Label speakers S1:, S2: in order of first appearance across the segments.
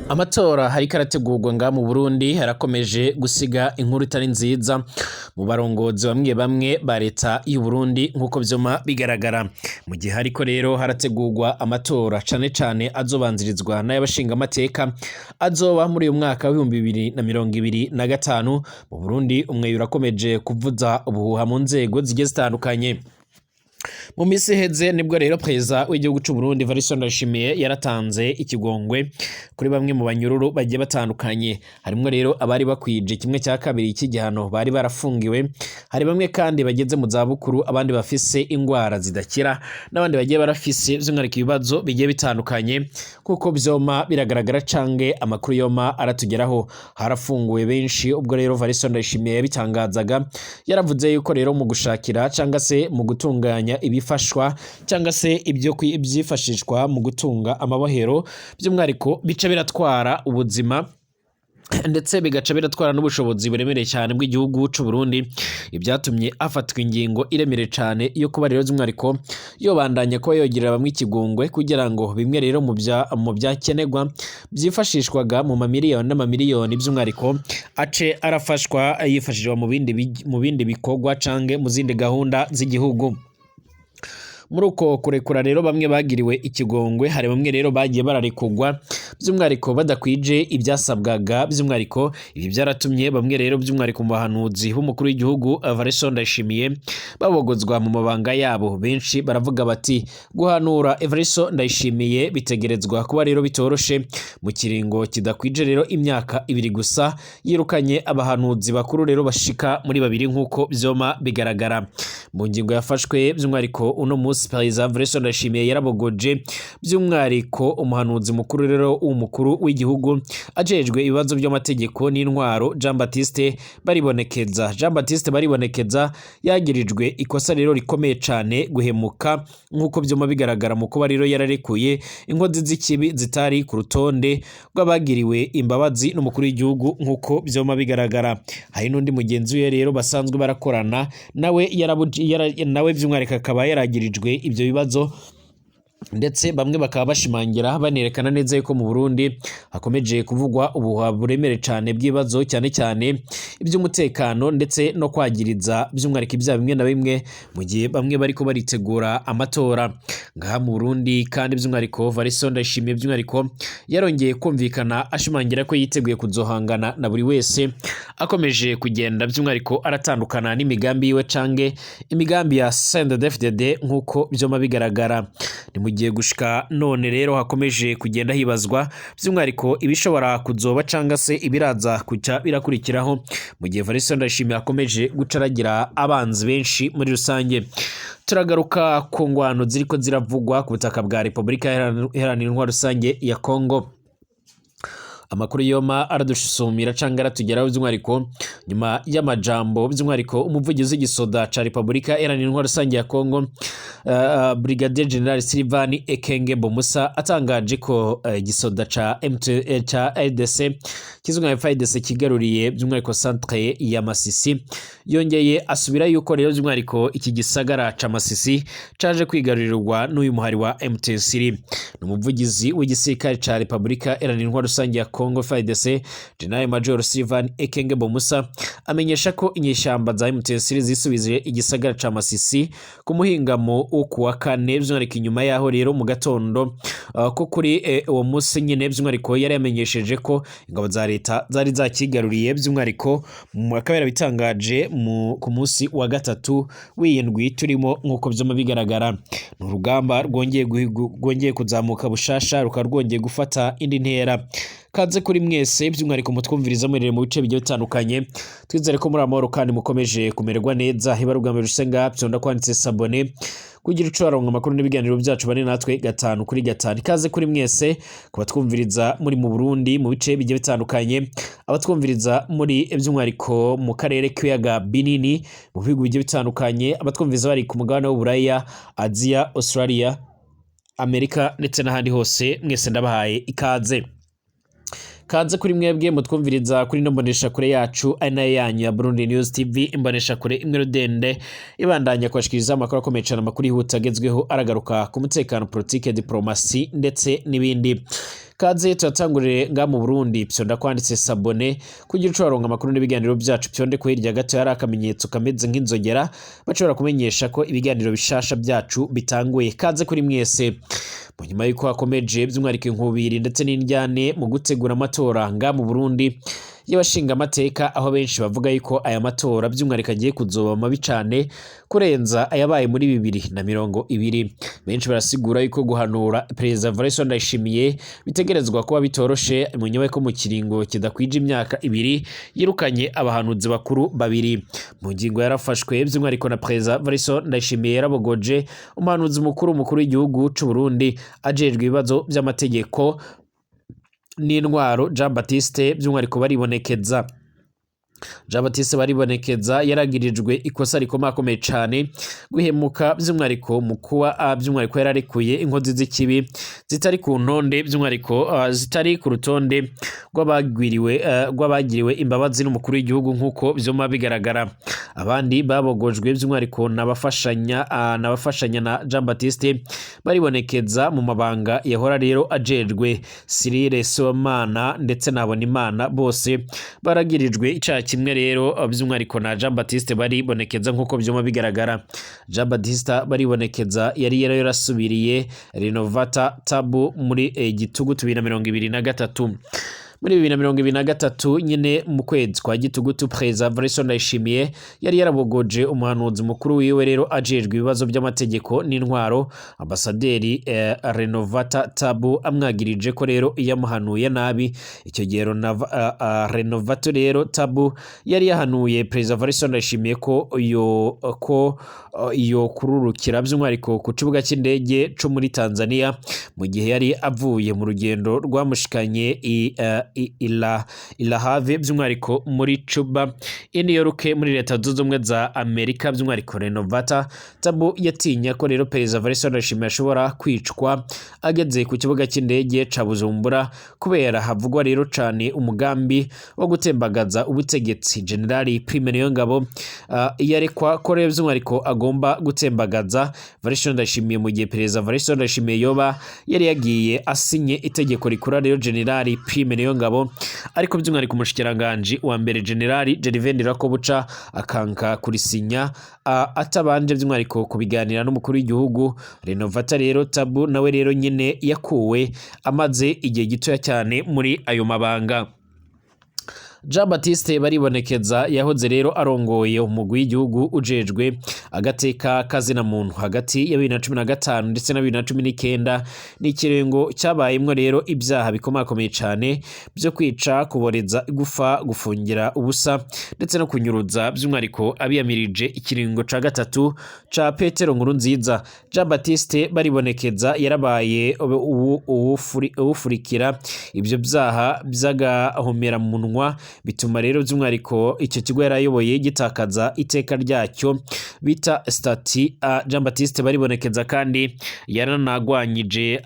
S1: Amatora hariko arategurwa ngaha mu Burundi harakomeje gusiga inkuru itari nziza mu barongozi bamwe bamwe ba leta y'u Burundi, nk'uko vyuma bigaragara. Mu gihe hariko rero harategurwa amatora, cane cane azobanzirizwa n'ay'abashingamateka azoba muri uyu mwaka wa 2025 mu Burundi, umweyo urakomeje kuvuza ubuhuha mu nzego zigiye zitandukanye. Mu misi iheze nibwo rero perezida w'igihugu c'u Burundi Evariste Ndayishimiye yaratanze ikigongwe kuri bamwe mu banyururu bagiye batandukanye, harimwo rero abari bakwije kimwe cya kabiri cy'igihano bari barafungiwe. Hari bamwe kandi bageze mu zabukuru, abandi bafise ingwara zidakira, n'abandi bagiye barafise by'umwihariko ibibazo bigiye bitandukanye, kuko vyoma biragaragara canke amakuru yoma aratugeraho. Harafunguwe benshi. Ubwo rero Evariste Ndayishimiye yabitangazaga, yaravuze yuko rero mu gushakira cyangwa se mu gutunganya ibifashwa cyangwa se ibyo ibyifashishwa mu gutunga amabohero, by'umwihariko bica biratwara ubuzima ndetse bigaca biratwara n'ubushobozi buremereye cyane bw'igihugu c'u Burundi. Ibyatumye hafatwa ingingo iremereye cyane yo kuba rero by'umwihariko yobandanya kuba yogirira bamwe ikigongwe, kugira ngo bimwe rero mu byakenerwa byifashishwaga mu mamiliyoni n'amamiliyoni, by'umwihariko ace arafashwa yifashishwa mu bindi bikorwa canke mu zindi gahunda z'igihugu. Muri uko kurekura rero bamwe bagiriwe ikigongwe, hari bamwe rero bagiye bararekurwa by'umwihariko badakwije ibyasabwaga. By'umwihariko ibi byaratumye bamwe rero by'umwihariko mu bahanuzi b'umukuru w'igihugu Evariste Ndayishimiye babogozwa mu mabanga yabo. Benshi baravuga bati: "Guhanura Evariste Ndayishimiye bitegerezwa kuba rero bitoroshe mu kiringo kidakwije rero imyaka 2 gusa yirukanye abahanuzi bakuru rero bashika muri babiri", nk'uko vyoma bigaragara. Mu ngingo yafashwe by'umwihariko uno munsi, perezida Evariste Ndayishimiye yarabogoje by'umwihariko umuhanuzi mukuru rero w'umukuru w'igihugu ajejwe ibibazo by'amategeko n'intwaro, Jean Baptiste Baribonekeza. Jean Baptiste Baribonekeza yagirijwe ikosa rero rikomeye cane, guhemuka, nk'uko vyoma bigaragara, mu kuba rero yararekuye inkozi z'ikibi zitari ku rutonde rw'abagiriwe imbabazi n'umukuru w'igihugu, nk'uko vyoma bigaragara. Hari n'undi mugenzi we rero basanzwe barakorana nawe, nawe by'umwihariko akaba yaragirijwe ibyo bibazo. Ndetse bamwe bakaba bashimangira banerekana neza yuko mu Burundi hakomeje kuvugwa ubuhuha buremere cyane bw'ibibazo, cyane cyane iby'umutekano, ndetse no kwagiriza by'umwihariko ibyaha bimwe na bimwe, mu gihe bamwe bariko baritegura amatora ngaha mu Burundi. Kandi by'umwihariko Evariste Ndayishimiye by'umwihariko yarongeye kumvikana ashimangira ko yiteguye kuzohangana na buri wese akomeje kugenda by'umwihariko aratandukana n'imigambi yiwe canke imigambi ya CNDD-FDD, nk'uko vyoma bigaragara. Ni mu gihe gushika none rero hakomeje kugenda hibazwa by'umwihariko ibishobora kuzoba canga se ibiraza kuca birakurikiraho, mu gihe Evariste Ndayishimiye akomeje guca aragira abanzi benshi muri rusange. Turagaruka ku ngwano ziriko ziravugwa ku butaka bwa Repubulika Iharanira Intwaro Rusange ya Kongo. Amakuru yoma aradusumira canke aratugeraho, by'umwihariko nyuma y'amajambo by'umwihariko umuvugizi w'igisoda ca Repubulika Iharanira Intwaro Rusange ya Kongo, Brigadier General Sylvain Ekenge Bomusa, atangaje ko igisoda ca MT, ca RDC kizwi nka FARDC kigaruriye by'umwihariko centre ya Masisi. Yongeye asubira yuko rero by'umwihariko iki gisagara ca Masisi caje kwigarurirwa n'uyu muhari wa M23. Ni umuvugizi w'igisirikare ca Repubulika Iharanira Intwaro Rusange ya Kongo FARDC, General Major Sylvain Ekenge Bomusa, amenyesha ko inyeshyamba za M23 zisubije igisagara ca Masisi ku muhingamo wo kuwa kane, by'umwihariko inyuma yaho rero mu gatondo ko kuri uwo munsi nyine by'umwihariko yari yamenyesheje ko ingabo za leta zari zakigaruriye. By'umwihariko akaba yarabitangaje ku munsi wa gatatu w'iyindwi turimo. Nk'uko vyama bigaragara, ni urugamba rwongeye kuzamuka bushasha, rukaba rwongeye gufata indi ntera. Kaze kuri mwese by'umwihariko mutwumviriza mwerere mu bice bigiye bitandukanye. Twizere ko muri amahoro kandi mukomeje kumererwa neza. Hiba rugamba rusenga byonda kwanditse s'abonner kugira ico aronka amakuru n'ibiganiro byacu, bane natwe gatanu kuri gatanu. Ikaze kuri mwese kubatwumviriza muri mu Burundi mu bice bigiye bitandukanye, abatwumviriza muri by'umwihariko mu karere k'ibiyaga binini mu bihugu bigiye bitandukanye, abatwumviriza bari ku mugabane w'Uburaya, Aziya, Australia, Amerika ndetse n'ahandi hose, mwese ndabahaye ikaze. Kaze kuri mwebwe mutwumviriza kuri ino mboneshakure yacu ari nayo yanyu ya Burundi News TV, imboneshakure imwe rudende ibandanya kubashikiriza amakuru akomeye cyane, amakuru yihuta agezweho, aragaruka ku mutekano, politike, diplomasi ndetse n'ibindi. Kaze tuyatangurire nga mu Burundi. Fyonda kwanditse s'abonner kugira uco waronka amakuru n'ibiganiro byacu. Fyonde ko hirya gato hari akamenyetso kameze nk'inzogera, bashobora kumenyesha ko ibiganiro bishasha byacu bitanguye. Kaze kuri mwese. Mu nyuma y'uko hakomeje by'umwihariko inkubiri ndetse n'indyane mu gutegura amatora nga mu Burundi y'abashinga amateka, aho benshi bavuga yuko aya matora by'umwihariko agiye kuzoba mabi cane kurenza ayabaye muri 2020, benshi barasigura yuko guhanura Perezida Evariste Ndayishimiye bitegerezwa kuba bitoroshe, mu nyuma ko mu kiringo kidakwije imyaka 2 yirukanye abahanuzi bakuru babiri. Mu ngingo yarafashwe by'umwihariko na Perezida Evariste Ndayishimiye, yarabogoje umuhanuzi mukuru w'igihugu c'u Burundi ajejwe ibibazo by'amategeko n'intwaro, Jean Baptiste by'umwihariko Baribonekeza. Jean Baptiste Baribonekeza yaragirijwe ikosa rikomakomeye cane, guhemuka by'umwihariko mu kuba by'umwihariko yararekuye inkozi z'ikibi zitari ku ntonde, by'umwihariko zitari ku rutonde rw'abagiriwe imbabazi n'umukuru w'igihugu, nk'uko vyoma bigaragara. Abandi babogojwe by'umwihariko n'abafashanya na Jean Baptiste Baribonekeza mu mabanga yahora rero ajejwe, Cyrille Sibomana ndetse na Habonimana, bose baragirijwe icaha kimwe rero by'umwihariko na Jean Baptiste Baribonekeza, nk'uko vyoma bigaragara. Jean Baptiste Baribonekeza yari yarasubiriye Renovata Tabu muri Gitugutu 2023. Muri 2023 nyine, mu kwezi kwa Gitugutu, Perezida Evariste Ndayishimiye yari yarabogoje umuhanuzi mukuru wiwe rero ajejwe ibibazo by'amategeko n'intwaro, ambasaderi Renovata Tabu, amwagirije ko rero yamuhanuye nabi. Icyo gihe Renovato rero Tabu yari yahanuye Perezida Evariste Ndayishimiye ko yo kururukira by'umwihariko ku kibuga cy'indege co muri Tanzania mu gihe yari avuye mu rugendo rwamushikanye i La Have, by'umwihariko muri Cuba, i New York muri Leta Zunze Ubumwe za Amerika. By'umwihariko Renovata Tabu yatinya ko rero Perezida Evariste Ndayishimiye ashobora kwicwa ageze ku kibuga cy'indege ca Bujumbura, kubera havugwa rero cane umugambi wo gutembagaza ubutegetsi. Generali Prime Niyongabo yarekwa ko rero by'umwihariko agomba gutembagaza Evariste Ndayishimiye mu gihe Perezida Evariste Ndayishimiye yoba yari yagiye asinye itegeko rikura rero Generali Prime Niyongabo, ariko by'umwihariko umushikiranganji wa mbere Generali Gervais Ndirakobuca akanka kurisinya atabanje by'umwihariko kubiganira n'umukuru w'igihugu. Renovata rero Tabu nawe rero nyine yakuwe amaze igihe gitoya cyane muri ayo mabanga. Jean Baptiste Baribonekeza yahoze rero arongoye umugwi w'igihugu ujejwe agateka kazina muntu hagati ya 2015 ndetse na 2019. Ni ikiringo cyabayemwo rero ibyaha bikomakomeye cane byo kwica, kuboreza igufa, gufungira ubusa ndetse no kunyuruza by'umwihariko abiyamirije ikiringo ca gatatu ca Petero Nkurunziza. Jean Baptiste Baribonekeza yarabaye uwufurikira ibyo byaha by'agahomeramunwa, bituma rero by'umwihariko icyo kigo yarayoboye gitakaza iteka ryacyo bita statut A. Jean Baptiste Baribonekeza kandi yaranagwanyije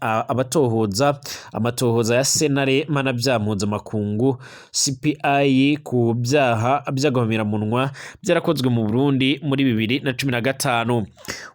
S1: abatohoza amatohoza ya sentare mpanabyaha mpuzamakungu CPI ku byaha by'agahomeраmunwa byarakozwe mu Burundi muri 2015.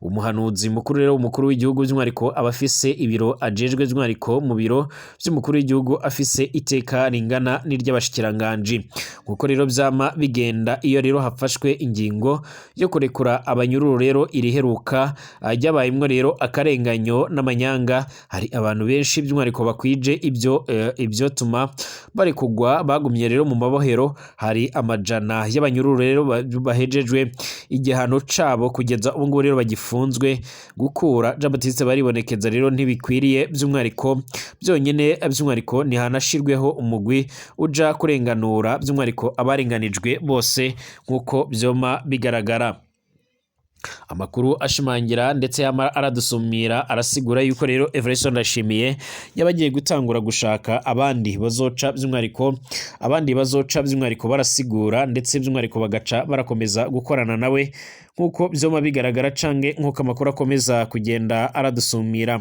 S1: Umuhanuzi mukuru rero umukuru w'igihugu by'umwihariko aba afise ibiro ajejwe, by'umwihariko mu biro by'umukuru w'igihugu afise iteka ringana n'iry'abashikiranganji. Nkuko rero vyama bigenda iyo rero hafashwe ingingo yo kurekura abanyururu rero iriheruka ryabayemwo rero akarenganyo n'amanyanga, hari abantu benshi by'umwihariko bakwije ibyo tuma bari kugwa bagumye rero mu mabohero. Hari amajana y'abanyururu rero bahejejwe igihano cabo kugeza ubu ngubu rero bagifunzwe. Gukura Jean Baptiste Baribonekeza rero ntibikwiriye by'umwihariko byonyine, by'umwihariko ntihanashirweho umugwi uja kurenganura by'umwihariko abarenganijwe bose, nk'uko vyoma bigaragara. Amakuru ashimangira ndetse yama aradusumira arasigura yuko rero Evariste Ndayishimiye yabagiye gutangura gushaka abandi bazoca by'umwihariko barasigura ndetse by'umwihariko bagaca barakomeza gukorana nawe, nk'uko vyoma bigaragara canke nk'uko amakuru akomeza kugenda aradusumira.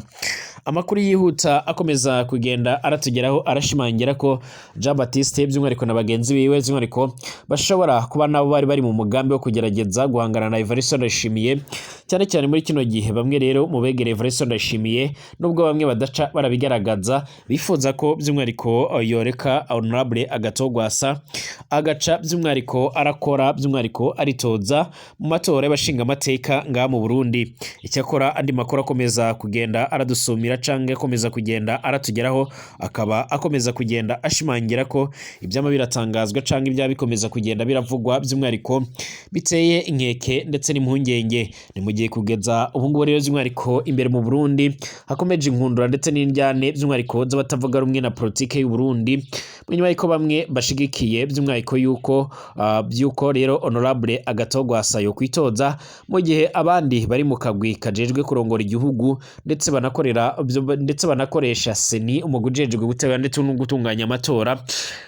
S1: Amakuru yihuta akomeza kugenda aratugeraho arashimangira ko Jean Baptiste by'umwihariko na bagenzi biwe by'umwihariko bashobora kuba nabo bari bari mu mugambi wo kugerageza guhangana na Evariste Ndayishimiye, cyane cyane muri kino gihe. Bamwe rero mu begereye Evariste Ndayishimiye, nubwo bamwe badaca barabigaragaza, bifuza ko by'umwihariko yoreka Honorable Agathon Rwasa agaca by'umwihariko arakora, by'umwihariko aritoza mu matora y'abashingamateka ngaha mu Burundi. Icyakora andi makuru akomeza kugenda aradusumira canke akomeza kugenda aratugeraho akaba akomeza kugenda ashimangira ko ibyama biratangazwa canke ibyaba bikomeza kugenda biravugwa by'umwihariko biteye inkeke ndetse n'impungenge. Ni mu gihe kugeza ubu ngubu rero by'umwihariko imbere mu Burundi hakomeje inkundura ndetse n'indyane by'umwihariko z'abatavuga rumwe na politike y'u Burundi, nyuma y'uko bamwe bashigikiye by'umwihariko yuko by'uko rero Honorable Agathon Rwasa yo kwitoza, mu gihe abandi bari mu kagwi kajejwe kurongora igihugu ndetse banakorera ndetse banakoresha CENI, umugwi ujejwe gutegura ndetse no gutunganya amatora,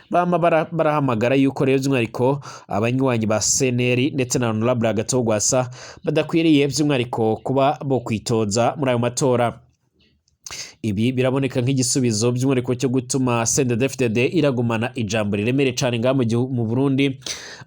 S1: bama barahamagara yuko rero by'umwihariko abanywanyi ba CNL ndetse na Honorable Agathon Rwasa badakwiriye by'umwihariko kuba bo kwitoza muri ayo matora. Ibi biraboneka nk'igisubizo by'umwihariko cyo gutuma CNDD-FDD iragumana ijambo riremereye cane ngaha mu Burundi,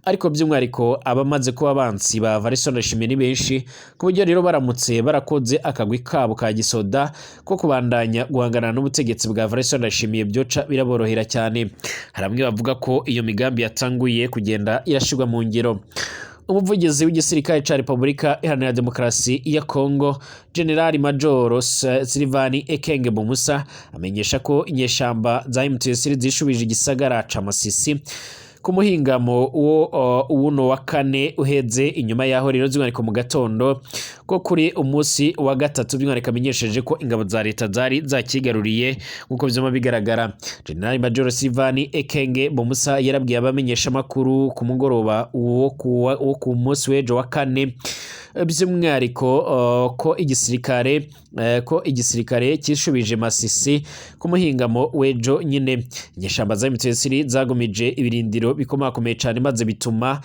S1: ariko by'umwihariko abamaze kuba abansi ba Evariste Ndayishimiye ni benshi, ku buryo rero baramutse barakoze akagwi kabo ka gisoda ko kubandanya guhangana n'ubutegetsi bwa Evariste Ndayishimiye byoca biraborohera cyane. Hari bamwe bavuga ko iyo migambi yatanguye kugenda irashirwa mu ngiro. Umuvugizi w'igisirikare ca Repubulika Iharanira Demokarasi ya Kongo, Generali Majoro Sylvain Ekenge Bumusa, amenyesha ko inyeshamba za M23 zishubije igisagara ca Masisi ku muhingamo wo uwuno wa kane uheze, inyuma yaho rero by'umwihariko mu gatondo ko kuri umunsi wa gatatu by'umwihariko amenyesheje ko ingabo za leta zari zakigaruriye nk'uko vyama bigaragara. General Major Sylvain Ekenge Bumusa yarabwiye abamenyesha makuru ku mugoroba wo ku munsi w'ejo wa kane by'umwihariko ko igisirikare cyishubije Masisi ku muhingamo w'ejo nyine. Inyeshamba za M23 zagumije ibirindiro bikomakomeye cyane, maze bituma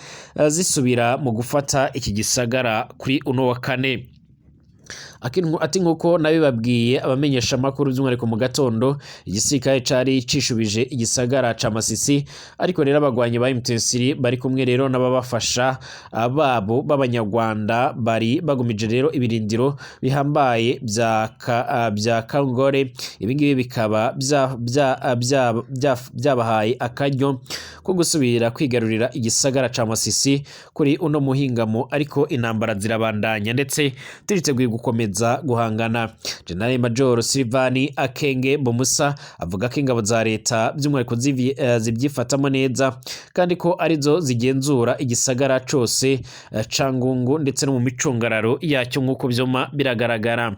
S1: zisubira mu gufata iki gisagara kuri uno wa kane. Ati nkuko nabibabwiye abamenyesha amakuru by'umwihariko mu gatondo, igisirikare cari cishubije igisagara ca Masisi, ariko rero abagwanyi ba M23 bari kumwe rero n'ababafasha babo b'Abanyarwanda bari bagumije rero ibirindiro bihambaye bya Kangore. Ibi ngibi bikaba byabahaye akaryo ko gusubira kwigarurira igisagara ca Masisi kuri uno muhingamo, ariko intambara zirabandanya ndetse turiteguye gukomeza guhangana. General Major Sylvain Akenge Bomusa avuga ko ingabo za leta by'umwihariko zibyifatamo neza, kandi ko arizo zigenzura igisagara cose ca Ngungu ndetse no mu micungararo yacyo nk'uko vyoma biragaragara.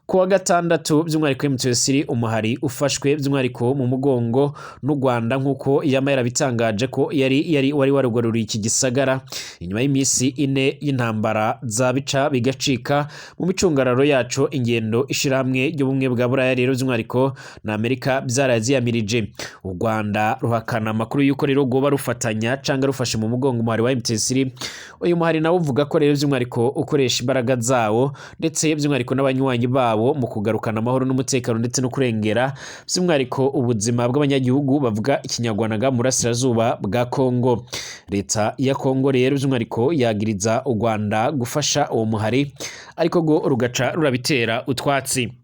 S1: Ku wa gatandatu by'umwihariko M23, umuhari ufashwe by'umwihariko mu mugongo n'u Rwanda, nk'uko yama yarabitangaje ko yari wari warugaruriye iki gisagara inyuma y'iminsi 4 y'intambara za bica bigacika mu micungararo yaco, ingendo ishirahamwe ry'ubumwe bwa Buraya rero by'umwihariko na Amerika byaraziyamirije. U Rwanda ruhakana amakuru y'uko rero rwoba rufatanya canga rufashe mu mugongo umuhari wa M23. Uyu muhari nawo uvuga ko rero by'umwihariko ukoresha imbaraga zawo ndetse by'umwihariko n'abanywanyi bawo mu kugarukana amahoro n'umutekano ndetse no kurengera by'umwihariko ubuzima bw'abanyagihugu bavuga Ikinyarwanda mu burasirazuba bwa Kongo. Leta ya Kongo rero by'umwihariko yagiriza u Rwanda gufasha uwo muhari, ariko rwo rugaca rurabitera utwatsi.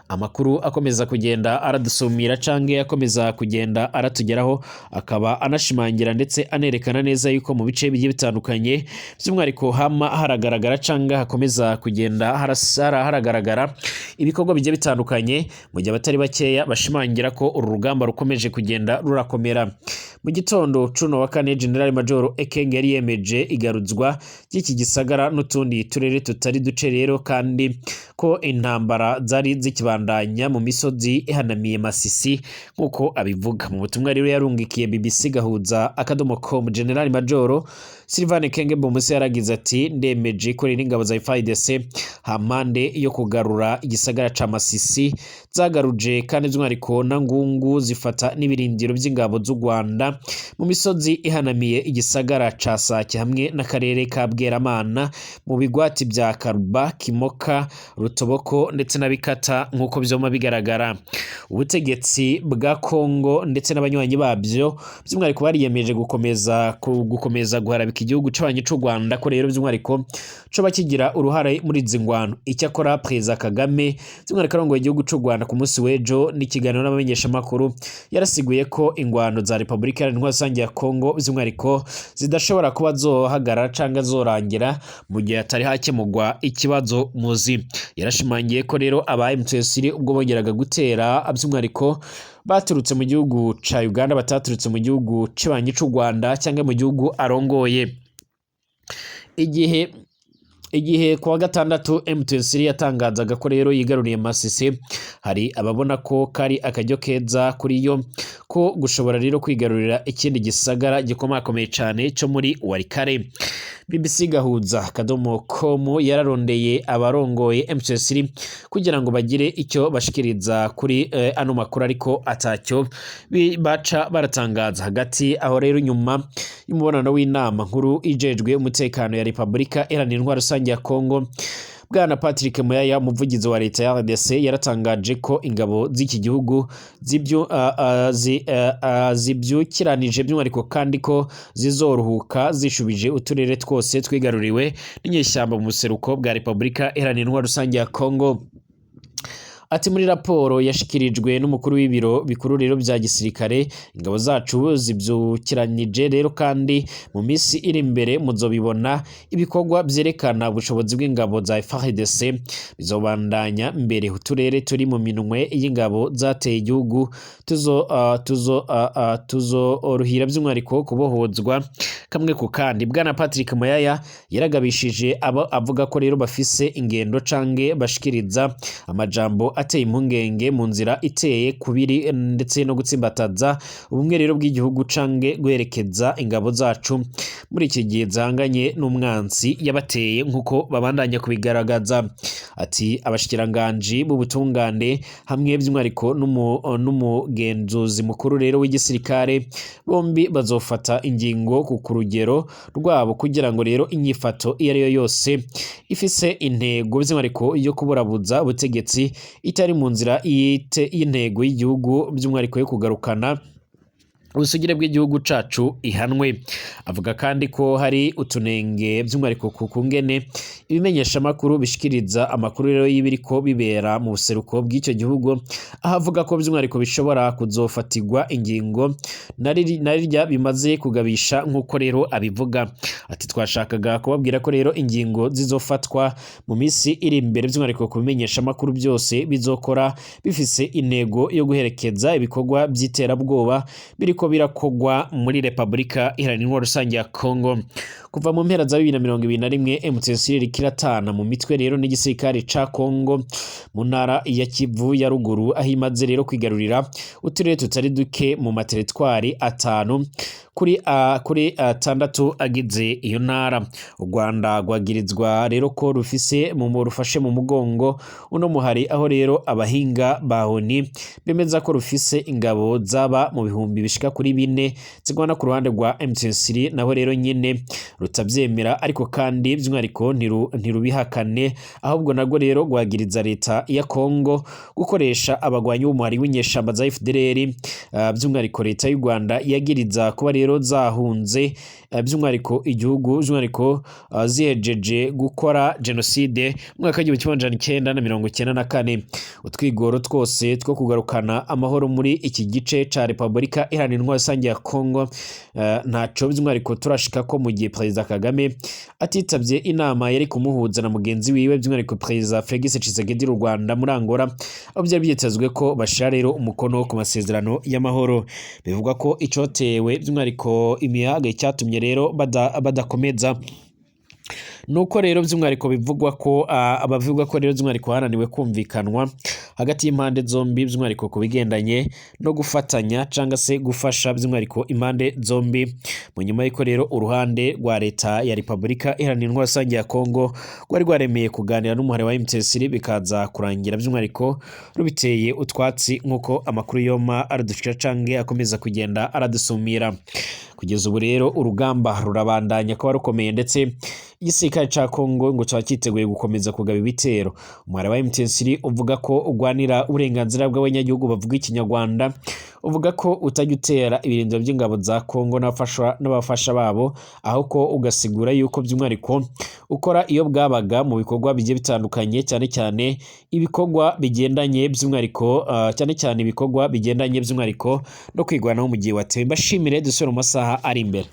S1: Amakuru akomeza kugenda aradusumira canke akomeza kugenda aratugeraho akaba anashimangira ndetse anerekana neza yuko mu bice bigiye bitandukanye by'umwihariko hama haragaragara canke hakomeza kugenda haragaragara ibikorwa bigiye bitandukanye, mu gihe abatari bakeya bashimangira ko uru rugamba rukomeje kugenda rurakomera. Mu gitondo cuno wa kane, General Major Ekenge yari yemeje igaruzwa ry'iki gisagara n'utundi turere tutari duce rero, kandi ko intambara zari zikibandanya mu misozi ihanamiye Masisi nk'uko abivuga. Mu butumwa rero yarungikiye BBC Gahuza akadomo com, General Major Sylvain Kenge Bomusi yaragize ati: "Ndemeje ko rero ingabo za FARDC hampande yo kugarura igisagara ca Masisi, zagaruje kandi by'umwihariko na Ngungu, zifata n'ibirindiro by'ingabo z'u Rwanda mu misozi ihanamiye igisagara ca Sake hamwe n'akarere ka Bweramana, mu bigwati bya Karuba, Kimoka, Rutoboko ndetse na Bikata." Nk'uko vyoma bigaragara, ubutegetsi bwa Kongo ndetse n'abanywanyi babyo by'umwihariko bariyemeje gukomeza guharabika igihugu c'abanyi c'u Rwanda, ko rero by'umwihariko coba kigira uruhare muri izi ngwano. Icyakora Perezida Kagame, by'umwihariko arongoye igihugu c'u Rwanda, ku munsi w'ejo n'ikiganiro n'abamenyeshamakuru yarasiguye ko ingwano za Repubulika Iharanira Intwaro Rusange ya Kongo by'umwihariko zidashobora kuba zohagarara canke zorangira mu gihe hatari hakemurwa ikibazo muzi. Yarashimangiye ko rero aba M23 ubwo bongeraga gutera, by'umwihariko baturutse mu gihugu ca Uganda, bataturutse mu gihugu cibanyi c'u Rwanda cyangwa mu gihugu arongoye. Igihe kuwa gatandatu M23 yatangazaga ko rero yigaruriye Masisi, hari ababona ko kari akaryo keza kuri yo ko gushobora rero kwigarurira ikindi gisagara gikomakomeye cyane cyo muri Walikale. BBC Gahuza.com yararondeye abarongoye M23 kugira ngo bagire icyo bashikiriza kuri ano makuru, ariko atacyo baca baratangaza. Hagati aho rero, nyuma y'umubonano w'inama nkuru ijejwe umutekano ya Repubulika Iharanira Intwaro Rusange ya Kongo, Bwana Patrick Muyaya, umuvugizi wa leta ya RDC, yaratangaje ko ingabo z'iki gihugu zibyukiranije by'umwihariko, kandi ko zizoruhuka zishubije uturere twose twigaruriwe n'inyeshyamba mu buseruko bwa Repubulika Iharanira Intwaro Rusange ya Kongo. Ati: "Muri raporo yashikirijwe n'umukuru w'ibiro bikuru rero bya gisirikare, ingabo zacu zibyukiranyije rero, kandi mu minsi iri imbere muzobibona. Ibikorwa vyerekana ubushobozi bw'ingabo za FARDC bizobandanya mbere. Uturere turi mu minwe y'ingabo zateye igihugu tuzorohira by'umwihariko kubohozwa kamwe ku kandi." Bwana Patrick Muyaya yaragabishije abo avuga ko rero bafise ingendo canke bashikiriza amajambo ateye impungenge mu nzira iteye kubiri ndetse no gutsimbataza ubumwe rero bw'igihugu canke guherekeza ingabo zacu muri iki gihe zahanganye n'umwansi yabateye, nk'uko babandanya kubigaragaza. Ati: "Abashikiranganji b'ubutungane hamwe by'umwihariko n'umugenzuzi mukuru rero w'igisirikare bombi bazofata ingingo ku rugero rwabo kugira ngo rero inyifato iyo ari yo yose ifise intego by'umwihariko yo kuburabuza ubutegetsi itari mu nzira y'intego y'igihugu, by'umwihariko yo kugarukana ubusugire bw'igihugu cacu, ihanwe." Avuga kandi ko hari utunenge by'umwihariko ku kungene ibimenyeshamakuru bishikiriza amakuru rero y'ibiriko bibera mu buseruko bw'icyo gihugu, aho avuga ko by'umwihariko bishobora kuzofatirwa ingingo na rirya bimaze kugabisha, nk'uko rero abivuga. Ati: "Twashakaga kubabwira ko rero ingingo zizofatwa mu minsi iri imbere, by'umwihariko ku bimenyeshamakuru byose bizokora bifise intego yo guherekeza ibikorwa by'iterabwoba biriko birakogwa muri Repubulika Iharanira Intwaro Rusange ya Kongo." Kuva mu mpera za 2021, M23 iriko iratana mu mitwe rero n'igisirikare ca Kongo mu ntara ya Kivu ya ruguru, aho imaze rero kwigarurira uturere tutari duke mu materitwari atanu kuri atandatu agize iyo ntara. U Rwanda rwagirizwa rero ko rufise mu rufashe mu mugongo uno muhari, aho rero abahinga ba ONU bemeza ko rufise ingabo zaba mu bihumbi bishika kuri 4 zigwana ku ruhande rwa M23. Naho rero nyine rutavyemera, ariko kandi by'umwihariko ntirubihakane, ahubwo narwo rero rwagiriza leta ya Kongo gukoresha abagwanyi b'umuhari w'inyeshamba za FDLR, by'umwihariko leta y'u Rwanda yagiriza kuba rero zahunze by'umwihariko igihugu, by'umwihariko zihejeje gukora jenoside mu mwaka w'1994. Utwigoro twose two kugarukana amahoro muri iki gice ca Repubulika Iharanira Intwaro Rusange ya Kongo ntaco by'umwihariko turashika ko, mu gihe Perezida Kagame atitavye inama yari kumuhuza na mugenzi wiwe, by'umwihariko Perezida Felix Tshisekedi w'u Rwanda, muri Angola, aho byari byitezwe ko bashira rero umukono ku masezerano y'amahoro. Bivugwa ko icotewe by'umwihariko imiyaga icyatumye rero badakomeza. Nuko rero by'umwihariko bivugwa ko abavuga ko rero by'umwihariko hananiwe kumvikanwa hagati y'impande zombi, by'umwihariko ku bigendanye no gufatanya cyangwa se gufasha by'umwihariko impande zombi, mu nyuma y'uko rero uruhande rwa leta ya Repubulika Iharanira Intwaro Rusange ya Kongo rwari rwaremeye kuganira n'umuhari wa M23, bikaza kurangira by'umwihariko rubiteye utwatsi, nk'uko amakuru yoma aradushikira canke akomeza kugenda aradusumira. Kugeza ubu rero urugamba rurabandanya kuba rukomeye, ndetse igisirikare ca Kongo ngo caba citeguye gukomeza kugaba ibitero. Umuhari wa M23 uvuga ko ugwanira uburenganzira bw'abanyagihugu bavuga Ikinyarwanda, uvuga ko utajya utera ibirindiro by'ingabo za Kongo n'abafasha babo, aho ko ugasigura yuko by'umwihariko ukora iyo bwabaga mu bikorwa bigiye bitandukanye, cyane cyane ibikorwa bigendanye by'umwihariko cyane cyane ibikorwa bigendanye by'umwihariko no kwigwanaho mu gihe watewe. Mbashimire, dusubire mu masaha ari imbere.